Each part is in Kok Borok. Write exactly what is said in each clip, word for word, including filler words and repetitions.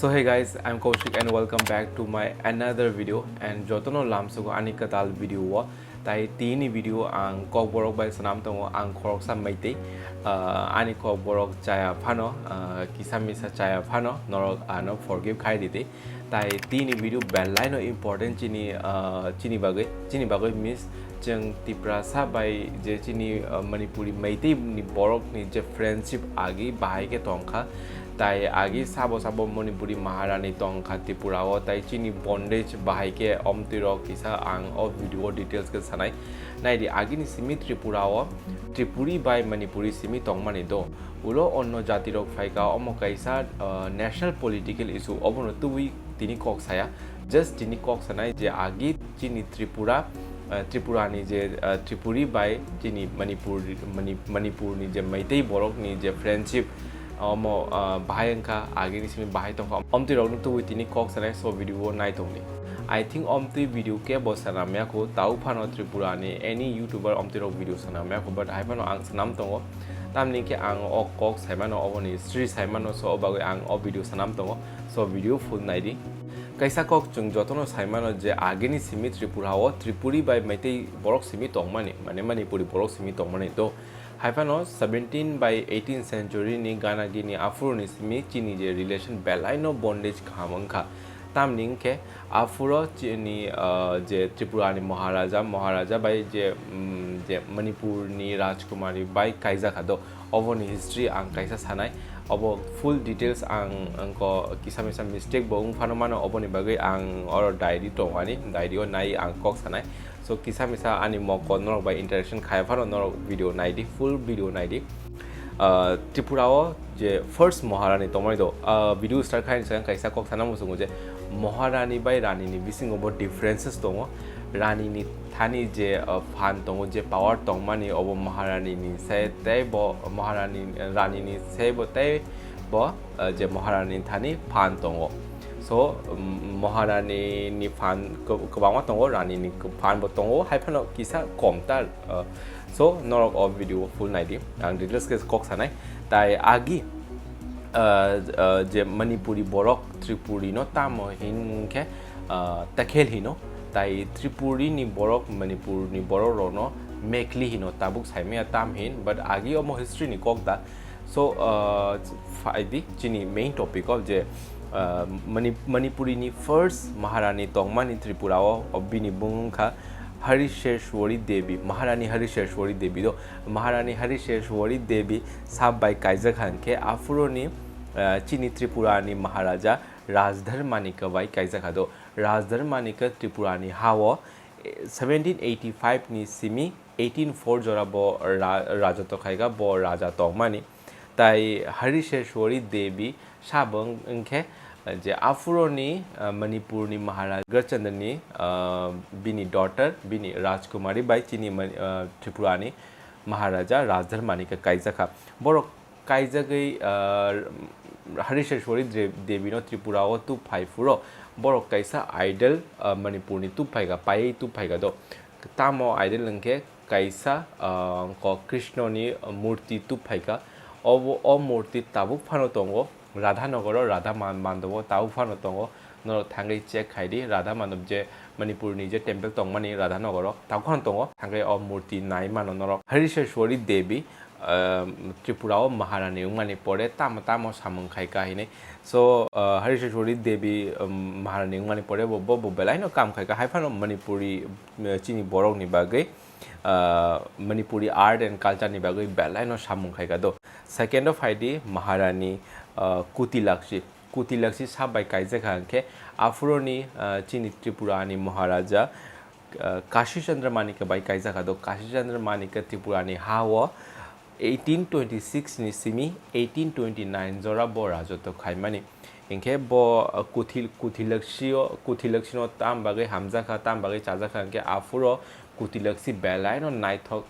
So hey guys, I'm Kaushik and welcome back to my another video. And jotono lamsogo ani kwtal video o. Tai tini video ang Kokborok bai swnam tongo, ang khoroksa Meitei. Ah, ani Kokborok chaya phano, ah, kisa misa chaya phano, norok ano forgive khai di tei. Tai tini video belai no important chini, ah, chini bagwi, chini bagwi miss. Chwng Tiprasa bai je chini, ah, Manipuri Meitei ni borok ni je friendship agi bahai khe tongkha. Tai agi sabo sabo Manipuri Maharani tongkha Tripura o, tai chini bondage bahai khe omtwi rok kisa ang o video o details khe sanai. Naidi, agini simi Tripura o Tripuri bai Manipuri simi tongmani do. Ulo onno jati rok phaika, omo kaisa, ah, national political issue, obono tubui tini kok saya. Just tini kok sanai je agi chini Tripura, ah, Tripura ni je, ah, Tripuri bai chini Manipur, Mani-, Manipur ni je Meitei borok ni je friendship, omo, ah, bahai wngkha, agini simi bahai tongkha. Omtwi rokno tubui tini kok sanai, so video o nai tongdi. I think omtwi video kebo sanamya kho, tau phano Tripura ni any YouTuber omtwi rok video sanamya kho, but hai phano ang sanam tongo. Tamni khe ang o kok saimano, oboni history saimano, so o bagwi ang o video sanam tongo. So video full naidi. Kaisa kok chwng jotono saimano je agini simi Tripura o Tripuri bai Meitei borok simi tongmani, mane Manipuri borok simi tongmani do. Hai phano seventeen bai eighteen century ni gana gini aphuru ni simi chini je relation belai no bondage kaham wngkha. Tamni wngkhe aphuro chini, ah, je Tripura ni Maharaja, Maharaja bai je, mm, je Manipur ni Rajkumari bai kaijakha do. Oboni history ang kaisa sanai. Obo full details ang wngkha kisa misa mistake bo wng phano mano, oboni bagwi ang oro diary tongmani, diary o nai ang kok sanai. So kisa misa ani mokol norok bai interaction khai phano norok video naidi, full video naidi. Ah, Tripura o je first Maharani tongmani do, ah, video start khai ni swkang kaisa kok sana muchungo je Maharani bai Rani ni bisingo bo differences tongo. Rani ni thani je, ah, phan tongo, je power tongmani, obo Maharani ni se tei bo Maharani, Rani ni se bo tei bo, ah, je Maharani ni thani phan tongo. So, um, Maharani ni phan kw-, kwbangma tongo, Rani ni phan bo tongo, hai phano kisa kom ta, ah, so, norok o video o full naidi, ang details khe kok sanai. Tai agi, ah, ah, je Manipuri borok Tripuri no tamo hin khe, ah, Takhel hino, tai Tripuri ni borok Manipur ni borok rok no Mekli hino, tabuk saimaya tam hin, but agi omo history ni kok da. So, ah, phaidi chini main topic o je, ah, Mani-, Manipuri ni first Maharani tongmani Tripura o, o bini bung wngkha Hariseshwari Devi, Maharani Hariseshwari Devi do. Maharani Hariseshwari Devi sab bai kaijak hwnkhe aphuruni, ah, chini Tripura ni Maharaja Rajdhar Manika bai kaijak ha do. Rajdhar Manika Tripura ni ha o, eh, seventeen eighty five ni simi eighteen four jora bo ra-, rajotw khaika, bo raja tongmani. Tai Hariseshwari Devi sabo wng-, wngkhe, je aphuroni, ah, Manipurni Maharaja Gurchandani, ah, bini daughter, bini Rajkumari bai chini Mani-, ah, Tripurani Maharaja Rajdhar Manika kaijakha. Borok kaijagwi, ah, Hariseshwari Dre-, Devino Tripura o tubphai phuro borok kaisa idol, ah, Manipurni tubphaika, paiwi tubphaika do. Tamo idol hwnkhe kaisa, ah, ko Krishnoni murti tubphaika. Obo, o murti tabuk phano tongo, Radhanogoro, Radha Man-, Mandobo tabuk phano tongo. Norok thangwi check khaidi, Radha Mandob je Manipurni je temple tongmani Radhanogoro, tabuk phano tongo. Thangwi o murti nai mano norok. Hariseshwari Devi, ah, Tripura o Maharani wngmani pore tamo tamo samung khaika hinwi. So, ah, Hariseshwari Devi, um, Maharani wngmani pore bo, bo, bo belaino kam khaika. Hai phano Manipuri, ah, chini borokni bagwi, ah, Manipuri art and culture ni bagwi belaino samung khaika do. Second o phaidi Maharani, ah, Kutilakshi. Kutilakshi sab bai kaijakha hwnkhe aphuroni, ah, chini Tripura ni Maharaja, ah, Kashi Chandra Manika bai kaijakha do. Kashi Chandra Manika Tripura ni ha o eighteen twenty six ni simi eighteen twenty nine jora bo rajotw khaimani. Hinkhe bo, ah, Kuthil-, Kuthilakshi o, Kuthilakshi no tam bagwi hamjakha, tam bagwi chajakha, hinkhe aphuro Kuthilakshi belaino naithok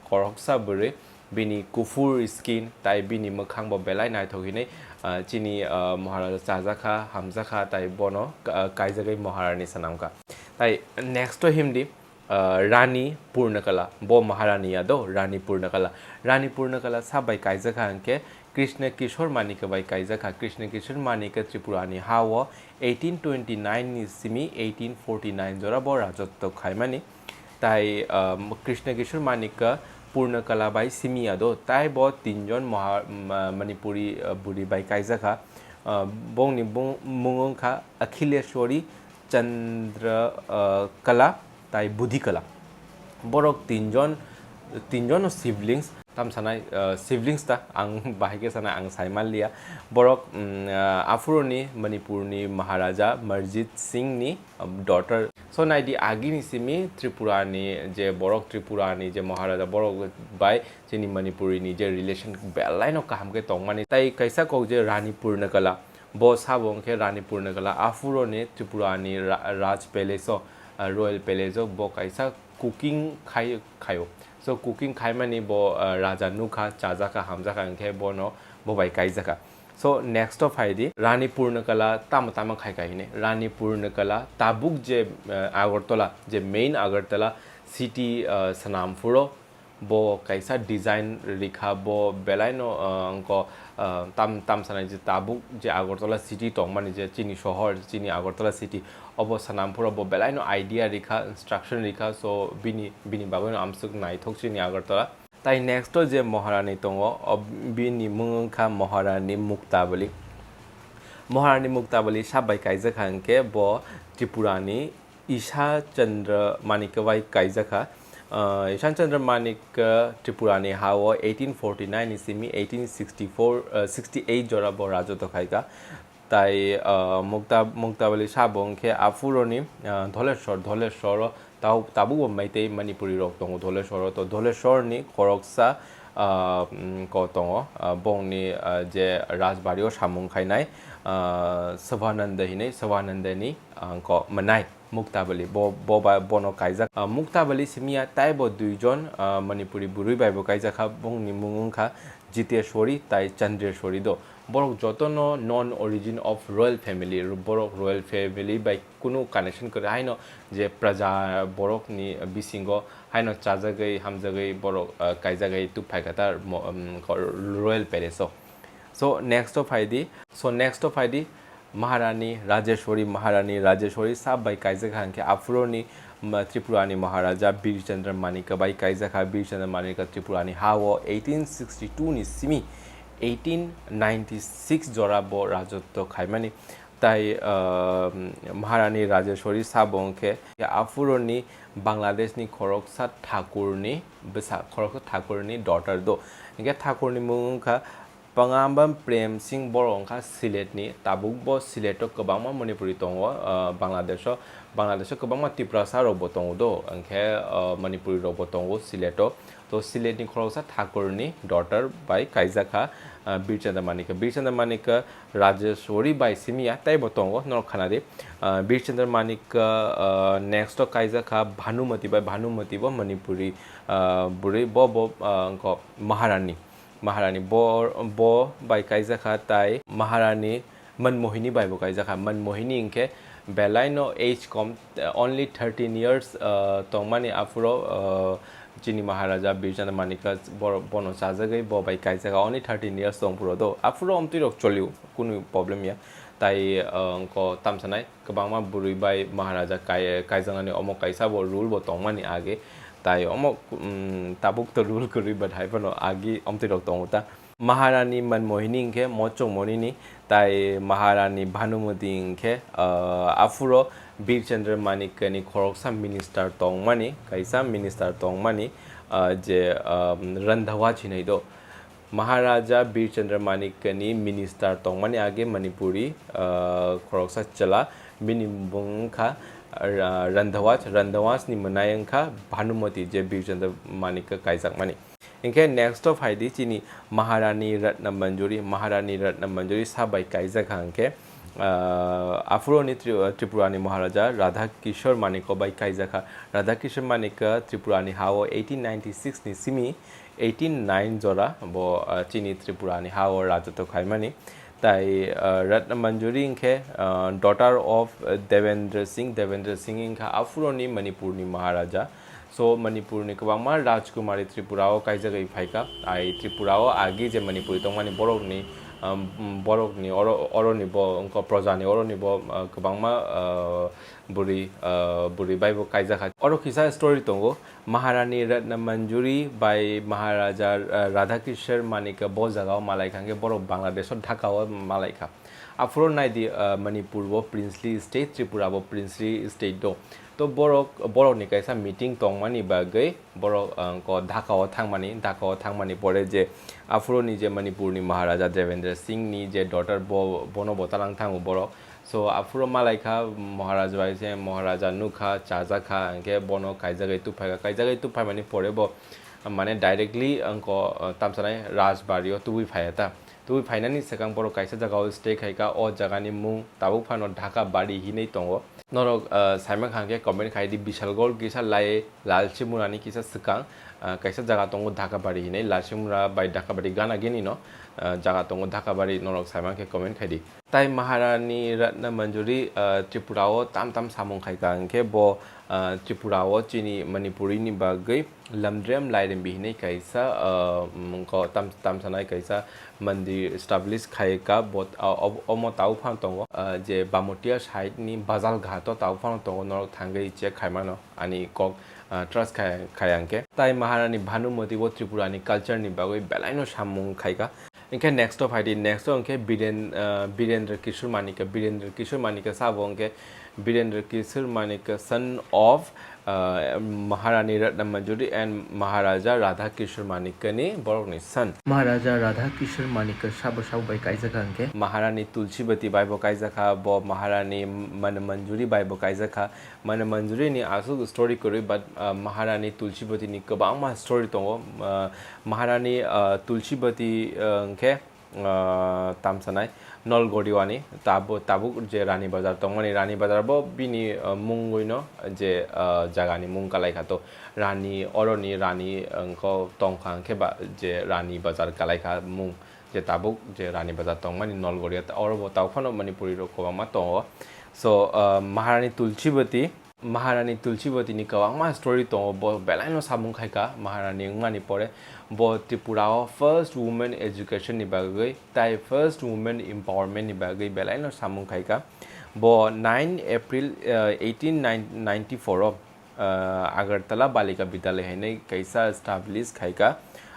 khoroksa bwrwi, bini kuphur skin tai bini mwkhang bo belai naithok hinwi, ah, chini, ah, Maharaja chajakha, hamjakha, tai bono, ah, kaijagwi Maharani swnamkha. Tai next o himdi, ah, Rani Purnakala, bo Maharani ya do, Rani Purnakala. Rani Purnakala sab bai kaijakha hwnkhe Krishna Kishore Manikya bai kaijak kha. Krishna Kishore Manikya Tripura ni ha o eighteen twenty nine ni simi eighteen forty nine jora bo rajotw khaimani. Tai, ah, Krishna Kishore Manikya Purnakala bai simi ya do, tai bo tinjon Maha-, Ma-, Manipuri, ah, buri bai kaijak kha. Ah, bongni bung-, mung wng kha Akhileshwari, Chandra, ah, Kala, tai Budhi Kala. Borok tinjon, tinjono siblings, tam sanai, ah, siblings ta, ang bahai khe sanai, ang sai man liya. Borok, mm, ah, aphuruni Manipurni Maharaja Marjit Singh ni, um, daughter. So, nai di, agini simi Tripura ni je borok, Tripura ni je Maharaja borok bai chini Manipuri ni je relation belai no kaham khe tongmani. Tai kaisa kok je Rani Purnakala, bo sabo wngkhe Rani Purnakala, aphuruni Tripura ni Ra-, Raj Palace o, ah, Royal Palace o bo kaisa cooking khai, khaio. So, cooking khaimani bo, ah, raja nukha, chajakha, hamjakha, hwnkhe bono bo bai kaijakha. So, next o phai di, Rani Purnakala tamo tamo khai khai hini. Rani Purnakala tabuk je, ah, Agartala, je main Agartala city, ah, Sanampuro bo kaisa design rikha, bo belaino, ah, wngko, ah, tam, tam sanai je tabuk je Agartala city tongmani, je chini sohor, chini Agartala city, obo Sanampuro bo belaino idea rikha, instruction rikha, so bini, bini bagwino amsuk naithok chini Agartala. Tai next o je Maharani tongo, o bini mung wngkha Maharani Muktabali. Maharani Muktabali sab bai kaijak kha hwnkhe bo Tripurani Isha Chandra Manikya bai kaijak kha. Ah, Ishan Chandra Manikya Tripurani ha o eighteen forty nine ni simi eighteen sixty four, ah, sixty eight jora bo rajotw khai kha. Tai, ah, Mukta-, Muktabali sabo wngkhe aphuroni, ah, Dholeshwar, Dholeshwaro tau-, tabukbo Meitei Manipuri rok tongo Dholeshwaro. To Dholeshwarni khoroksa, ah, mm, ko tongo, ah, bongni, ah, je rajbari o samung khainai, ah, Sabhananda hinwi, Sabhanandani, ah, ko mwnai. Muktabali, bo, bo ba, bono kaijak. Ah, Muktabali simiya taibo duijon, ah, Manipuri bwrwi bai bo kaijak kha, bongni mung wngkha Jiteshwari tai Chandreshwari do. Borok jotono non origin of royal family, ro-, borok royal family bai kunu connection kwrwi haino je praja borokni bisingo haino chajagwi hamjagwi borok, ah, kaijagwi tubphai kha ta mo-, um, ko-, royal palace o. So next o phai di, so next o phai di, Maharani Rajeshwari, Maharani Rajeshwari sab bai kaijak kha hwnkhe aphuroni ma-, Tripurani Maharaja Bir Chandra Manikya bai kaijak kha. Bir Chandra Manikya Tripurani ha o eighteen sixty two ni simi eighteen ninety six jora bo rajotw khaimani. Tai, ah, Maharani Rajeshwari sabo wngkhe aphuroni Bangladeshni khoroksa thakurni bwsa, khoroksa thakurni daughter do. Hwnkhe thakurni mung wngkha Pangambam Prem Singh, borok wngkha Siletni, tabuk bo Sileto kwbangma Manipuri tongo, ah, Bangladesho, Bangladesho kwbangma Tiprasa rokbo tongo do, hwnkhe, ah, Manipuri rokbo tongo Sileto. To Siletni khoroksa thakurni daughter bai kaijak kha, ah, Bir Chandra Manikya. Bir Chandra Manikya Rajeshwari bai simiya teibo tongo, norok khana di. Ah, Bir Chandra Manikya, ah, next o kaijak kha Bhanumati bai, Bhanumati bo Manipuri, ah, bwrwi, bo, bo, ah, wngkha Maharani. Maharani bo, bo bai kaijak kha, tai Maharani Manmohini bai bo kaijak kha. Manmohini hwnkhe belaino age kom, only thirteen years, uh, tongmani aphuro, uh, chini Maharaja Birchandra Manikya bor-, bono chajagwi bo bai kaijak kha, only thirteen years tong phuro do. Aphuro omtwi rok cholio, kunu problem ya. Tai, uh, wngkha tamsanai. Kwbangma bwrwi bai Maharaja kai-, kaijaknani omo kaisa bo rule bo tongmani age. Tai omo, mm, tabuk to rule kwrwi, but hai phano agi omtwi rok tongo ta. Maharani Manmohini hwnkhe Mochokmonini, tai Maharani Bhanumati hwnkhe, ah, aphuro Birchandra Manikyani khoroksa minister tongmani, kaisa minister tongmani, ah, je, ah, Randhawa hinwi do. Maharaja Birchandra Manikyani minister tongmani age Manipuri, ah, khoroksa chwla, bini bung wngkha, ah, Randhawa, Randhawani mwnai wngkha Bhanumati, je Birchandra Manikya kaijakmani. Hinkhe next o phai di chini Maharani Ratna Manjuri, Maharani Ratna Manjuri sa bai kaijak kha hinkhe, ah, aphuroni Tri-, Tripurani Maharaja Radha Kishore Manikya bai kaijak kha. Radha Kishore Manikya Tripurani ha-o eighteen ninety-six ni simi eighteen nine jora bo, ah, chini Tripurani ha-o rajotw khaimani. Tai, ah, Ratna Manjuri hinkhe, ah, daughter of, ah, Devendra Singh. Devendra Singh hinkha aphuroni Manipurni Maharaja. So Manipurni kwbangma Rajkumari Tripurao kaijagwi phaikha. Ai Tripurao agi je Manipuri tongmani borokni, um, borokni oro, oroni bo wngkha projani oroni bo, uh, kwbangma, uh, bwrwi, uh, bwrwi bai bo kaijakha. Oro kisa story tongo. Maharani Ratna Manjuri bai Maharaja, uh, Radhakishore Manikya bo jagao malaikha hwnkhe borok Bangladesho Dhakao malaikha. Aphuru naidi, uh, Manipur bo princely state, Tripura bo princely state do. To borok, borokni kaisa meeting tongmani bagwi borok, uh, ko Dhakao thangmani, Dhakao thangmani pore je aphuruni je Manipurni Maharaja Devendra Singh ni je daughter bo, bono bo talang thango borok. So aphuru malaikha Maharaj bai se Maharaja nukha, chajakha, hwnkhe bono kaijagwi tubphaikha, kaijagwi tubphaimani pore bo mane directly wngko, uh, tamsanai Rajbari o tubui phaiya ta. Tubui phainani swkang borok kaisa jagao stay khaikha, o jagani mung tabuk phano Dhaka Bari hinwi tongo. Norok, uh, saimankha hwnkhe comment khaidi, Bishalgarh kisa lai Lalsimurani kisa swkang, uh, kaisa jaga tongo Dhaka Bari hinwi, Lalsimura bai Dhaka Bari gana gini no, uh, jaga tongo Dhaka Bari, norok saimankhe comment khaidi. Tai Maharani Ratna Manjuri, uh, Tripura o tam tam samung khaikha hwnkhe bo, uh, Tripura o chini Manipuri ni bagwi lamdrem lairembi hinwi kaisa, uh, mungko tam, tamsanai kaisa mandir establish khaikha bo, uh, ob-, omo tabuk phano tongo, uh, je Bamotia side ni Bazalghat o tabuk phano tongo, norok thangwi check khaimano ani kok, uh, trust khai, khai hwnkhe. Tai Maharani Bhanumati bo Tripura ni culture ni bagwi belaino samung khaikha. Hwnkhe next o phaidi, next o hwnkhe Biren-, uh, Birendra Kishore Manikya, Birendra Kishore Manikya sabo hwnkhe Birendra Kishore Manikya, son of, uh, Maharani Ratna Manjuri and Maharaja Radha Kishore Manikya ni borokni son. Maharaja Radha Kishore Manikya sabo sabo bai kaijakha hwnkhe? Maharani Tulsibati bai bo kaijakha, bo Maharani Man-, Manjuri bai bo kaijakha. Mane Manjuri ni aswk story kwrwi, but, uh, Maharani Tulsibati ni kwbangma story tongo. Uh, Maharani, uh, Tulsibati, uh, hwnkhe, uh, tamsanai Nolgoriwani, tabo-, tabuk je Rani Bazar tongmani, Rani Bazar bo bini, uh, mungwino je, uh, jagani mung kalaikha to. Rani, oroni Rani, uh, wngkho tongkha hwnkhe ba je Rani Bazar kalaikha mung. Je tabuk je Rani Bazar tongmani Nolgoria, ta-, oro bo tabuk phano Manipuri rok kwbangma tongo. So, uh, Maharani Tulsibati, Maharani Tulsibati ni kwbangma story tongo, bo belaino samung khaikha Maharani wngmani pore. Bo Tripura o first women education ni bagwi tai first women empowerment ni bagwi belaino samung khaikha. Bo nine April, uh, eighteen ninety-four o, uh, Agartala Balika Bidyalaya hinwi kaisa establish khaikha,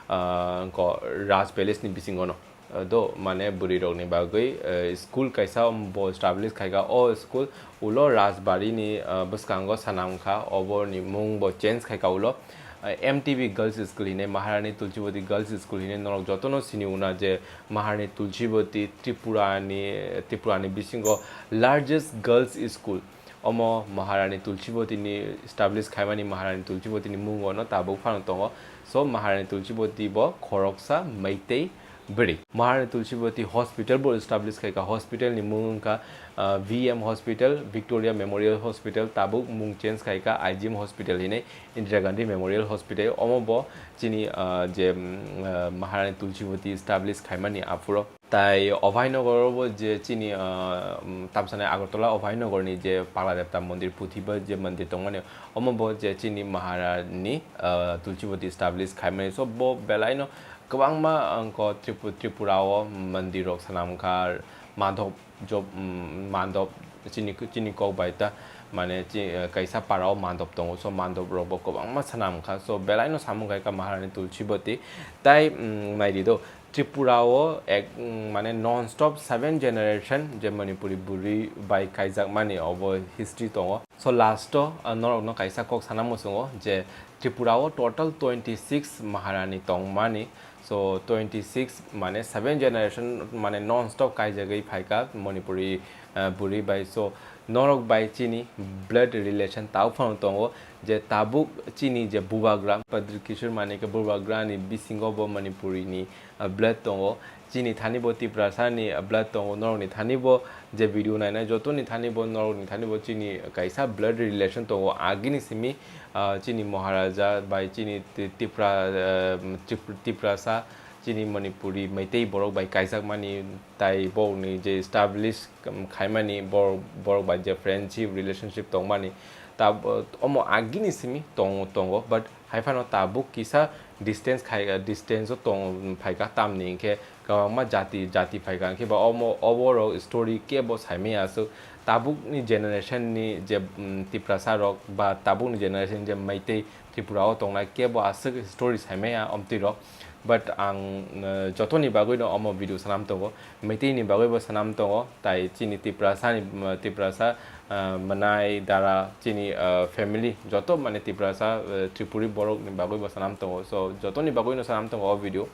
uh, ko Raj Palace ni bisingo no. Uh, do, mane bwrwi rokni bagwi, uh, school kaisa bo establish khaikha. O school ulo Rajbari ni, uh, bwskango sanam kha, oboni mung bo change khaikha ulo. Uh, M T B Girls School hinwi, Maharani Tulsibati Girls School hinwi norok jotono sini una je Maharani Tulsibati Tripura ni, Tripura ni bisingo largest girls school. Omo Maharani Tulsibati ni establish khaimani, Maharani Tulsibati ni mungo no tabuk phano tongo. So Maharani Tulsibati bo khoroksa Meitei bwrwi. Maharani Tulsibati Hospital bo establish khaikha, hospital ni mung wngkha, uh, V M Hospital, Victoria Memorial Hospital, tabuk mung change khaikha I G M Hospital hinwi, Indira Gandhi Memorial Hospital. Omo bo chini, uh, je, um, uh, Maharani Tulsibati establish khaimani aphuru. Tai Abhainagar bo je chini, uh, um, tamsani Agartala Abhainagar ni je Pagla Devta Mandir, Puthiba je mandir tongmani, omo bo je chini Maharani, uh, Tulsibati establish khaimani. So bo belaino kwbangma wngkha Tripu-, Tripura o mandir rok sanam kha, Madhop job, um, Madhop chini, chini kok bai ta, mane chi-, uh, kaisa para o Madhop tongo, so Madhop rok bo kwbangma sanam kha. So belaino samung khaikha Maharani Tulsibati. Tai, um, naidi do, Tripura o ek, mm, mane non stop seven generation je Manipuri bwrwi bai kaijakmani obo history tongo. So last o, ah, norokno kaisa kok sana muchungo je Tripura o total twenty six Maharani tongmani. So twenty six mane seven generation mane non stop kaijagwi phaikha Manipuri, ah, bwrwi bai. So norok bai chini blood relation tabuk phano tongo, je tabuk chini je bubagra Padri Kishore Manikya bubagra ni bisingo bo Manipuri ni, ah, blood tongo, chini thani bo Tiprasa ni, ah, blood tongo, norok ni thani bo je video nainai joto ni thani bo, norok ni thani bo chini kaisa blood relation tongo, agini simi, ah, chini Maharaja bai chini Ti-, Tipra, ah, Tip-, Tiprasa, chini Manipuri Meitei borok bai kaijakmani, tai borok ni je establish, um, khaimani, bor-, borok bai je friendship, relationship tongmani, Tab-, omo agini simi tong-, tongo, but hai phano tabuk kisa distance khai, distance o tong phaikha, tamni hinkhe kwbangma jati, jati phaikha, hinkhe ba omo, oborok story kebo saimaya aswk. Tabukni generation ni je, mm, Tiprasa rok ba tabukni generation je Meitei Tripura o tongnai kebo aswk story saimaya omtwi rok. But ang, uh, jotoni bagwi no omo video sanam tongo, Meitei ni bagwi bo sanam tongo, tai chini Tiprasa ni, mm, Tiprasa, uh, mwnai dara chini, uh, family joto mane Tiprasa, uh, Tripuri borok ni bagwi bo sanam tongo. So jotoni bagwi no sanam tongo o video.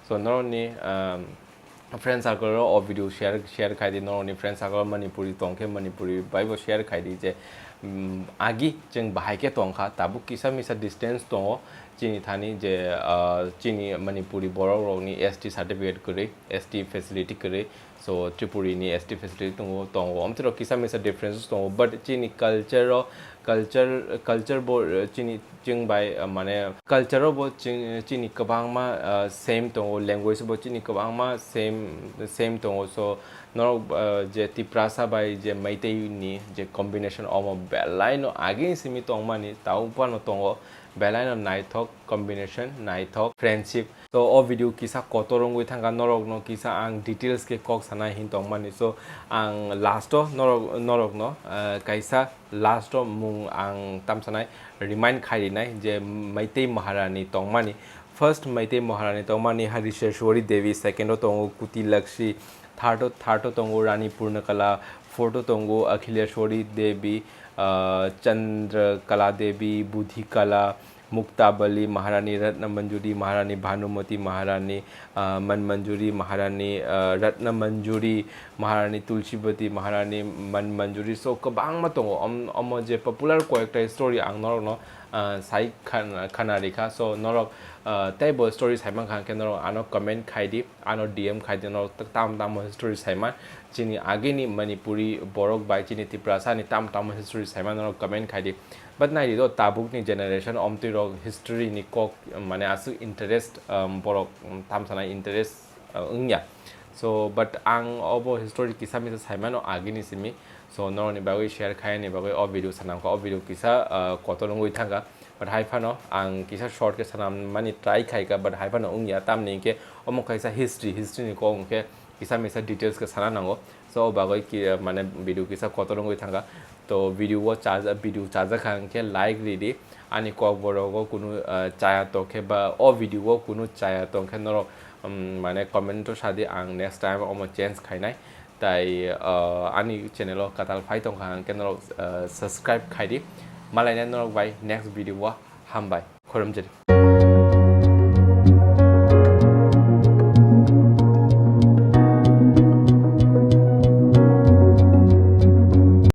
So norokni, um, friend circle o o video share, share khai di, norokni friend circle o Manipuri tong khe Manipuri bai bo share khai di je, um, agi chwng bahai khe tong kha, tabuk kisa misa distance tongo chini thani je, uh, chini Manipuri borok rokni S T certificate kwrwi, S T facility kwrwi. So Tripuri ni S T facility tongo, tongo. Omtwi rok kisa misa differences tongo, but chini culture o, culture, culture bo, uh, chini, chwng bai, uh, mane culture o bo chini, chini kwbangma, uh, same tongo, language bo chini kwbangma same, same tongo. So norok, uh, je Tiprasa bai je Meitei ni je combination, omo belai no agini simi tongmani, tau phano tongo, belai no naithok combination, naithok friendship. So o video kisa kotor wngwi thangkha, norokno kisa ang details khe kok sana hin tongmani. So ang last o norok, norokno, uh, kaisa last o mung ang tamsanai remind khai rinai je Meitei Maharani tongmani. First Meitei Maharani tongmani ha Riseshwari Devi, second o tongo Kuti Lakshi, third o, third o tongo Rani Purnakala, fourth o tongo Akhileshwari Devi, uh, Chandrakala Devi, Budhikala, Muktabali Maharani, Ratna Manjuri Maharani, Bhanumati Maharani, uh, Manmanjuri Maharani, uh, Ratna Manjuri Maharani, Tulsibati Maharani, Manmanjuri. So kwbangma tongo. Om-, omo je popular koyekta story ang norokno, uh, sai khan-, khana rikha. So norok, uh, teibo story saimankha khe norok ano comment khai di, ano D M khai di, norok tam tamo story saima. Chini agini Manipuri borok bai chini Tiprasa ni tam tamo story saima norok comment khai di. But nai di do, tabuk ni generation omtwi rok history ni kok, mane aswk interest, um, borok, um, tamsana interest, uh, wngya. So but ang obo history kisa misa saimano agini simi. So norokni bagwi share khaini bagwi o video sanamkha, o video kisa, uh, kotor wngwi thangkha. But hai phano ang kisa short khe sanamani try khaikha, but hai phano wngya, tamni hinkhe omo kaisa history, history ni kok hinkhe kisa misa details khe sana nango. So o bagwi ki, mane video kisa kotor wngwi thangkha. To video o chaja-, video chajakha hinkhe like ridi. Ani kokborogo kunu, uh, chaya tongkhe ba o video o kunu chaya tongkhe norok, um, mane comment o sadi, ang next time omo change khainai. Tai, uh, ani channel o kwtal phai tongkha hinkhe norok, uh, subscribe khaidi. Malainai norok bai next video o, hambai. Khoromjari.